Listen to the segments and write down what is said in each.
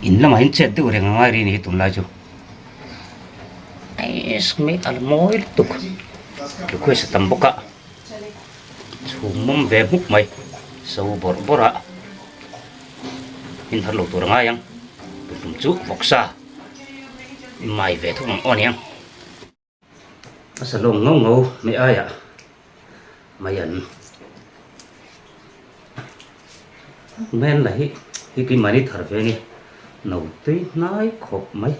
In lamah hian chet deuh reng a ngai rih a ni hi tunlai chu. Eiss mai a la mawi lutuk request a tam bawk a chhum mawm ve hmuk mai so bawrh bawrh a in har lo tur a ngai ang tum chu vawksa mai ve thung ang aw aniang a salawng ngau ngau mai aiah mai an mai an la hi hi keimahni thar ve a ni no tui hnai khawp mai.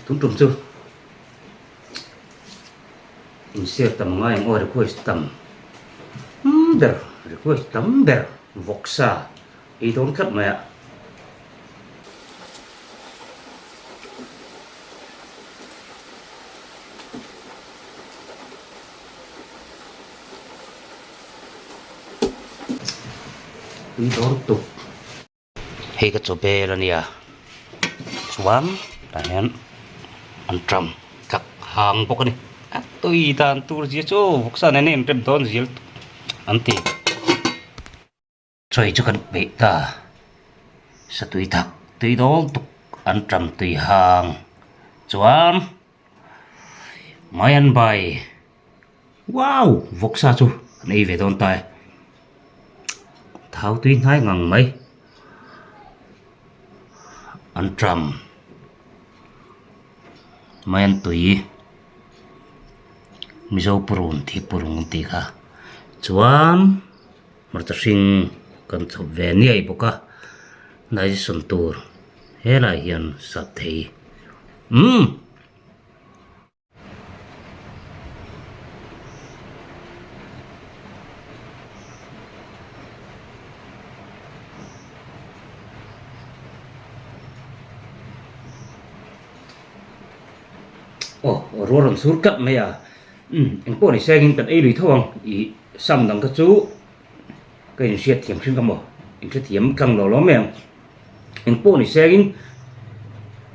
Tun tum chu in share tam ngai ang aw request tam ber request tam ber vawksa ei dawn tlat mai a. Tui dawn tuk. Hei ka chaw bel a nia chuan tah hian an tram tlak hang bawk a ni a tui dan tur zia chu vawksa nen a inrem dawn zel an ti. Chawi chu kan peih ta satui thak tui dawn tuk an tram tui hang chuan mai an bai wow vawksa chu an ei ve dawn ta e thau tui hnai ngang mai an tram mai an tui mizo purun thi purun an tih kha chuan. Hmarcha hring kan chhawp ve niai bawk a digestion tur helai hian sat thei umm. Aw rual rawn sur tlat mai a umm engpawh ni sengin kan ei lui tho ang ih sam dang kha chu ka inhriat thiam hrim ka maw inhrethiam tlang lo lo mai ang engpawh ni sengin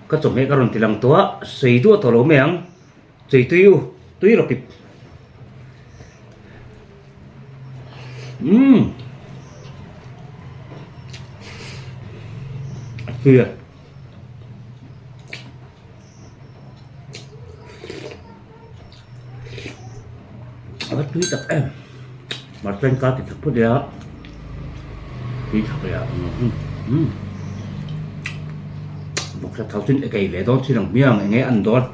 ka chawhmeh ka rawn ti lang tawh a sawi duah tawh lo mai ang chei tui u tui rawh pip umm a tui a. A va tui tak em mutton ka ti thak phawt e a tui thak leh a umm vawksa thau chu a kei ve dawn chin ang hmiang eng nge a an dawn.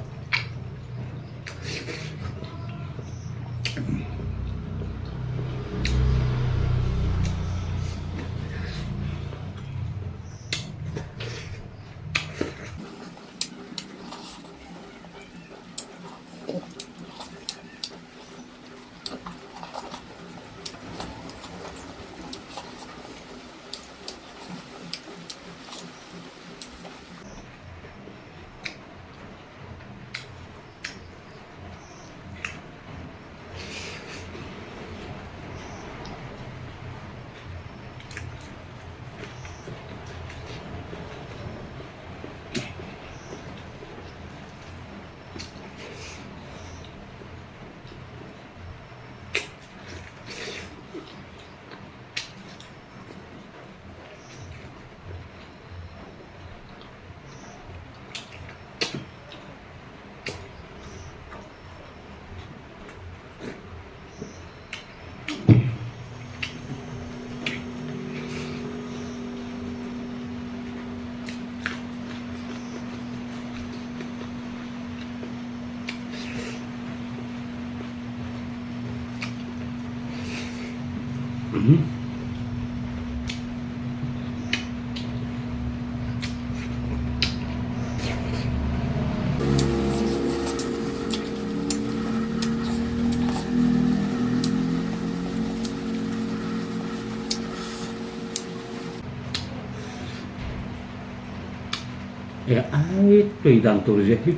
E ai tui dan tur zia hi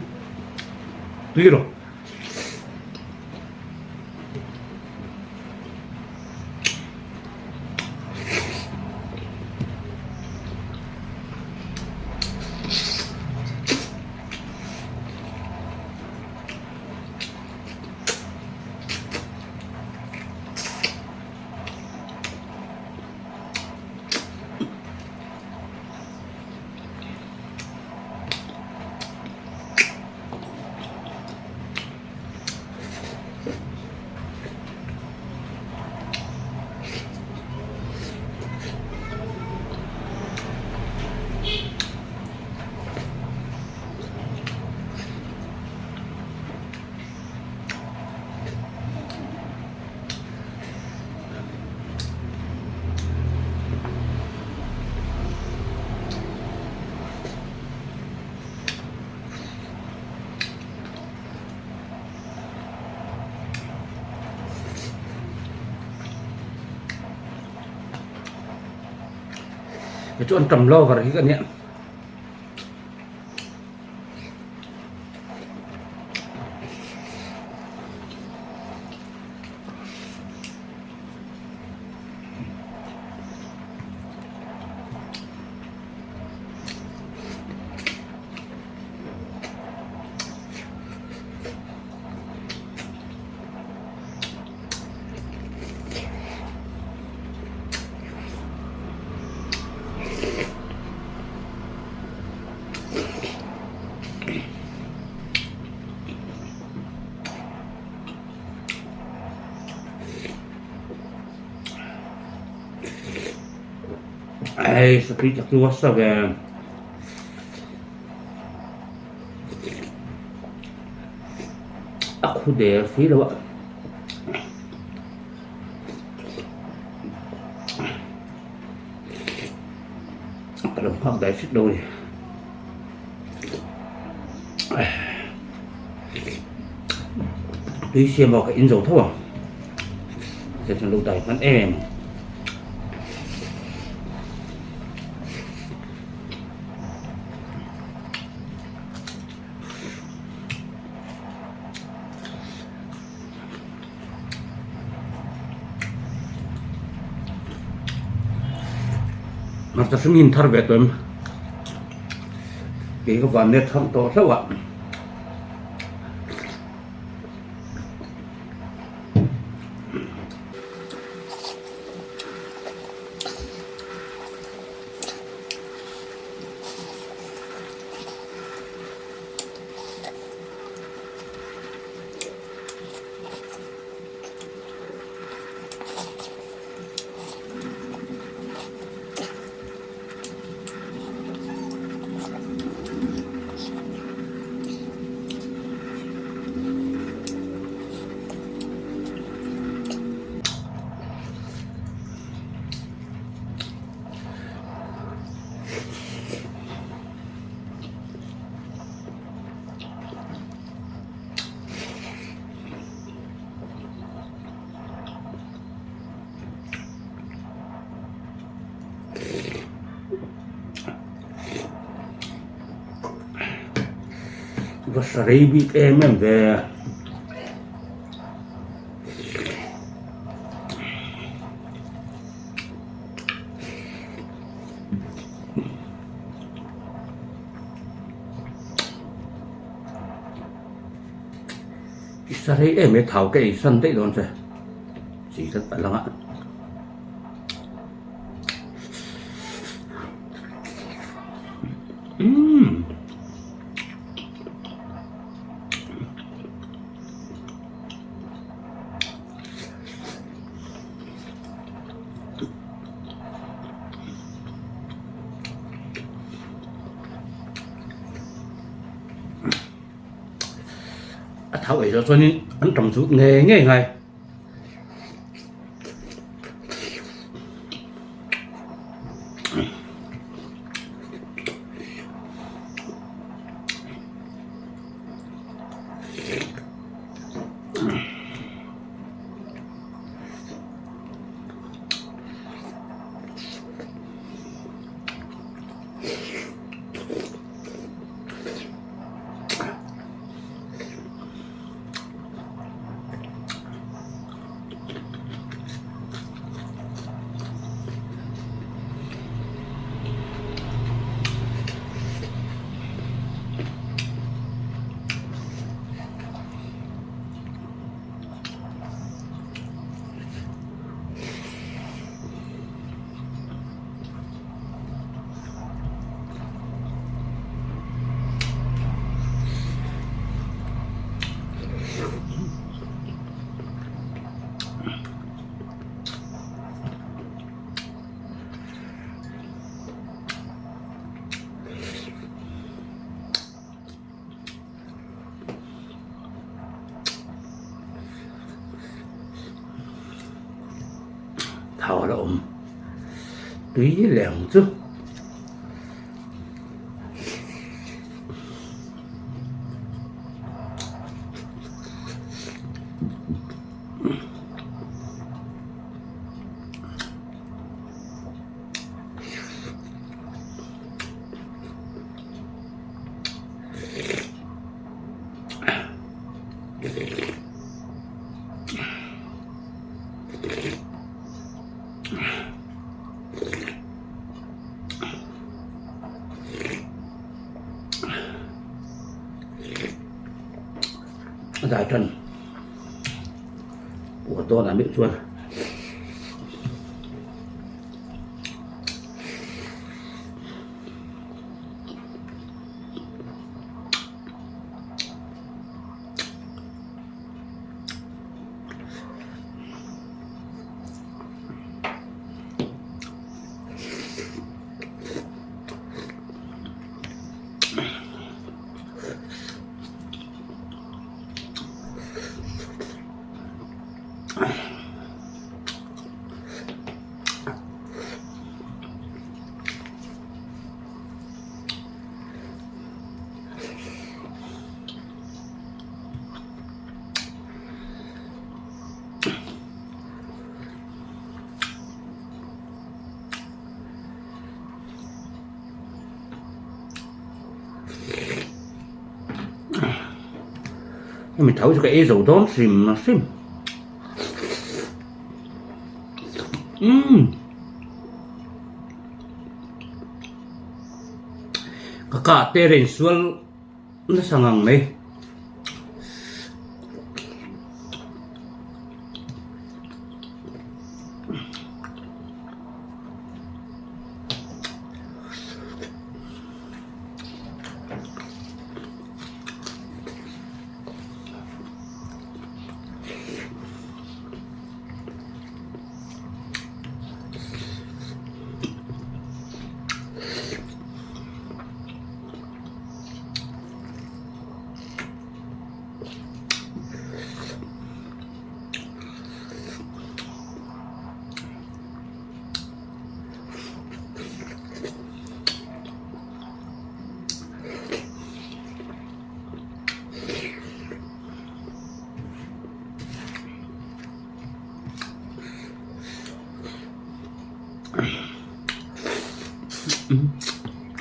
tui rawh. Kei chu antam lover hi ka nia. Ei sakhi tak chu a sa ve. A khu der si lo a. Ka lo nghak dai hret lo a ni. Tui siam ah ka in zo tho ang. Tichuan chuan lo dai hman em em ang. Hmarcha hring in thar ve tawh em? Kei ka van net thang tawh hlauh a. Va sa rei bik em em ve. I sa rei em e thau ka ei san daih dawn che chi ka palh ang a. Umm. A thau ei zawh chuanin an tawng chu ngei ngei ngai. Thau a la awm tui leh ang chu. A dai tan puar dawn ah meuh chuan. Hemi tho chu ka ei zo dawn hrim hrim umm ka kah te rawn sual nasa ngang mai.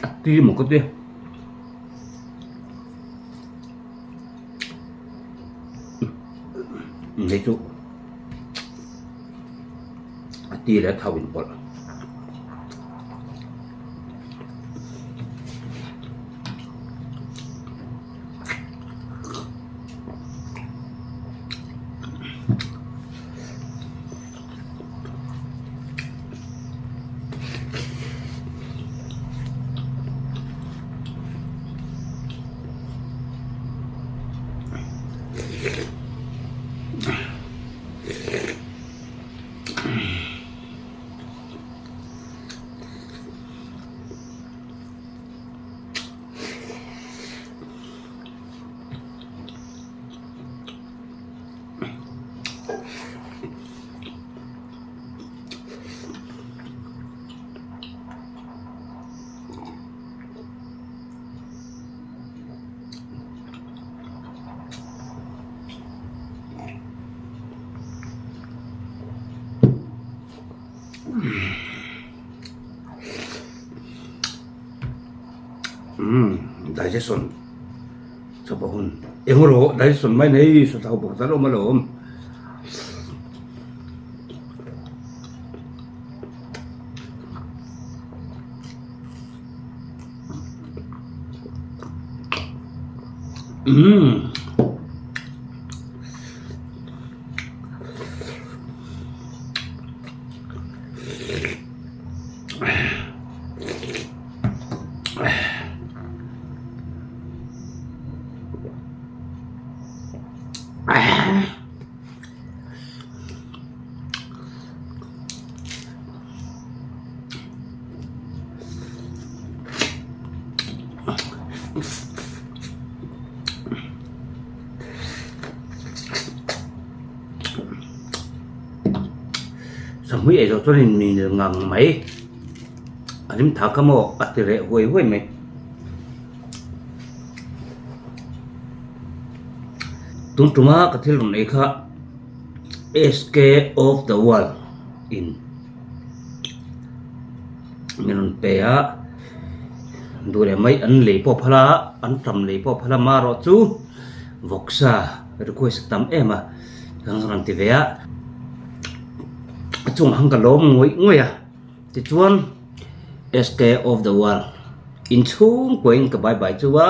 A ti maw ka ti. Hei chu a ti leh a thau inpawlh. Umm digestion chawp a hun eng rawh digestion mai nei saw thau bawk zat a awm alawm. Umm. Sahmui ei zawh chuan in mil ngang mai a rim thak a maw a ti reh huai huai mai. Tun tuma ka thil rawn ei kha SK of the world in min rawn pe a duh leh mai an lei pawh phal a an tam lei pawh phal a marawh chu vawksa request a tam em a kan rawn ti ve a a chungah khan ka lawm ngawih ngawih a tichuan SK of the world inchhungkuain ka bye bye chu a.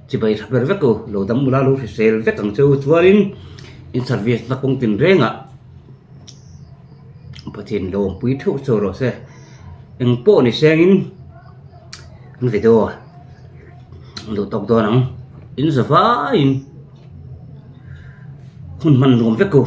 Chibai tha ber vek u, lo dam ula lo hrisel vek ang che u chuanin in service na kawng tin rengah Pathian lo awmpui theuh cheu rawh se. Eng pawh ni sengin an video an duh tawk dawn ang. In za vaiin hun hman nuam vek u.